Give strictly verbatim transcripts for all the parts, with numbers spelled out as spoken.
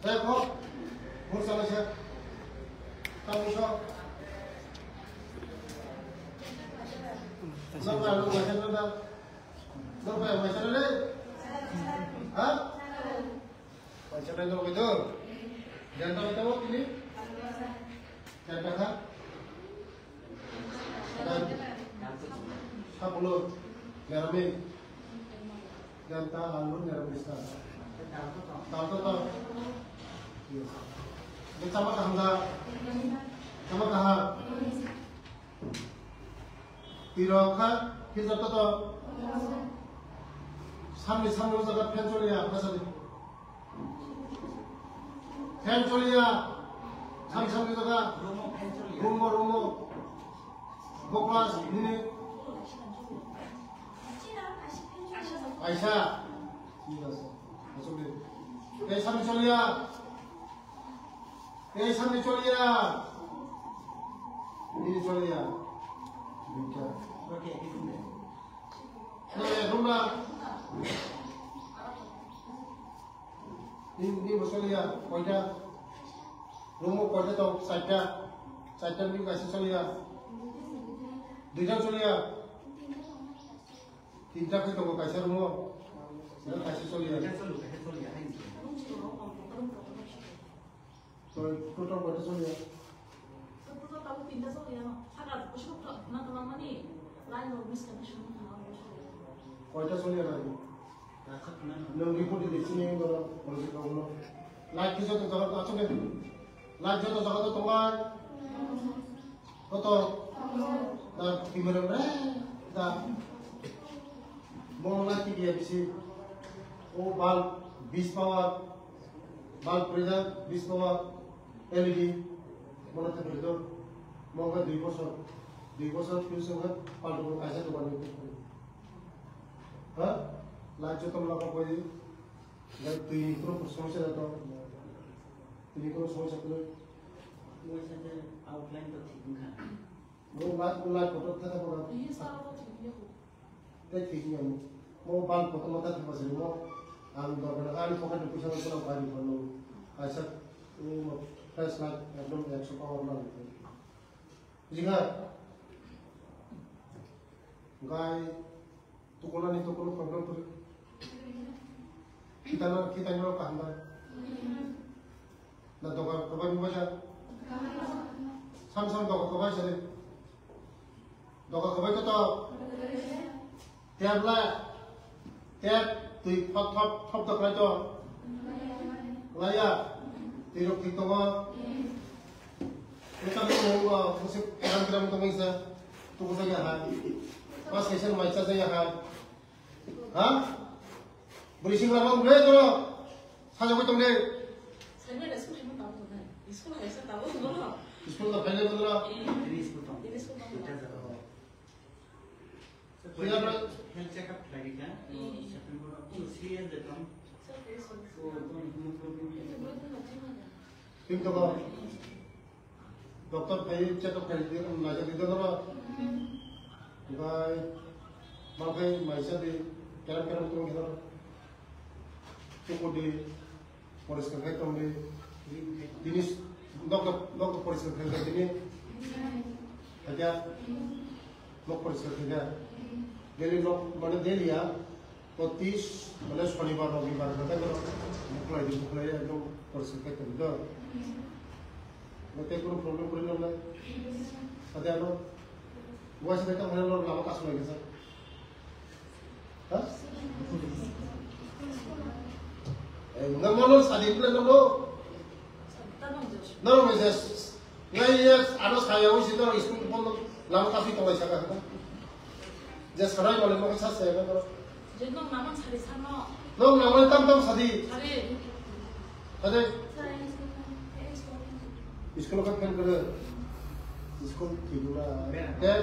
Dai kho, bor salai se. Tamo so. Nokra nokra se nokra. Nokra nokra se nokra. Ha? Paisa nai nokra do. Janta nai tamo tini. Janta kha. Sabulo, nerami. Janta, alu, nerami sa. Dal to to. Yes. Ini sama kaham da? Sama kaham? Tiro kha, hijab to to. Samni, samni o jaga fan choliya, apa sadi? Fan choliya. Samni, samni jaga. Room o fan choliya. Room o, room o. Bo class nini. Aisa. Thik ase. Asuk de. Ei samni choliya. Ei samni choliya. Nini choliya. Duita. Nini, nini bo choliya. Koita? Room o koita tong? Chaita. Chaita ni kaisa choliya. Duita choliya. Tinta khe tongo kaisa room o. Ino kaisa choliya. Toi, total koita choliya? Koita choliya nai? Nwng report di sini, kono, kono, kono. Light khe joto jaga to achuk de. Light joto jaga to tongnai. Koto? Da, timirang re. Da. Mo light ki dia bisi. O bulb, bis power. Bulb pwrwida, bis power, L E D, bono thepri do, mo wngkha dui bosor, dui bosor fuse wngkha, palto bo kaisa dokan ni. Ha? Light joto mla ko koi di, da twi ni kono somosya da to, twi ni kono somosya kwrwi. Mo sa je outline to thik wngkha. Mo light, light kotor thata kotor. Twi ni sara to thik wngya ko. Tei thik wngya mo. Mo bulb kotorma ta thapa siri mo. Ang dorkar na ani pocket ni puisa no kono bai rikha no. Kaisa, um, flashlight ekdom ekso power no. Jikha. Gai tukuna ni tukuna problem puri. Kita na, kita ni kaham bai. Na doga kabai mo baja. Sam sam doga kabai sari. Doga kabai to to. Tap la. Tap twi thop thop thop to khlai to. Laya. Twi rok thik tongo. Ita mo mo mo se karam karam to mo isa. Tu ko sa ya ha. Pas kaisa mai cha ya ha. Ha? Buri sing lama bre to. Saja ko tong de. School hai sa tabo no. School to phaile bono. Ini school tong. Ini school tong. Sila bro. Health check up lagi kan? Hmm. September aku serious de tong. Serious. Oh, tong, tong, tong, tong. Tim to ko. Doctor phai check up khai di, um, naijak di doro. Bai, ma khai maisa di, keram keram tong di doro. Chuku di, poriskar khai tong di. Tini, doctor, doctor poriskar khai tong di. Aja, nok poriskar khai. Daily nok, mane daily ya. Proti, mane, shonibar, robibar, kata kata, buklai di, buklai, ekdom poriskar khai tong do. Mane, kono problem kori nang nai. Ate ano, buai sa kata, mane, lama kasma gesa. Ha? Eh, nang mano sadi, nang mano. Nang mano, yes. Ngai, yes, ano saya, wisi, nang, school, lama kasma tong lai saka, ha? Je sarai male mo sa se ba. Je nong naman sari sano. Nong naman tam tam sadi. Sari. Sadi. School ka fan kare. School kidura. Te.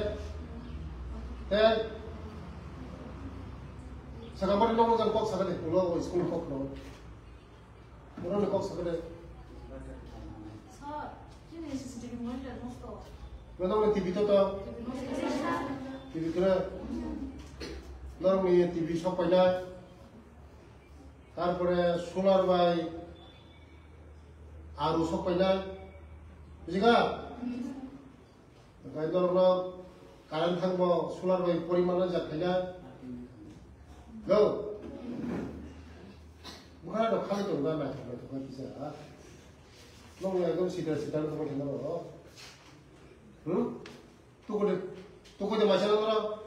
Te. Saka mari nong jang kok saka de. Ulo school kok no. Borok ni kok sakhe de. Sir, chini C C T V monitor nosto. Norok ni T V to to. T V nosto. T V kre. Norok ni T V sok paina. Tarpore solar bai Aru sok paina. Bujiga? Gai norok no current thangbo solar bai porimano jak khaina. Go. Bukhara no khali tong na na thang thang kisa. Nong ekdom sida sida no thang thang no. Hmm? Tukuni, tukuni masa no.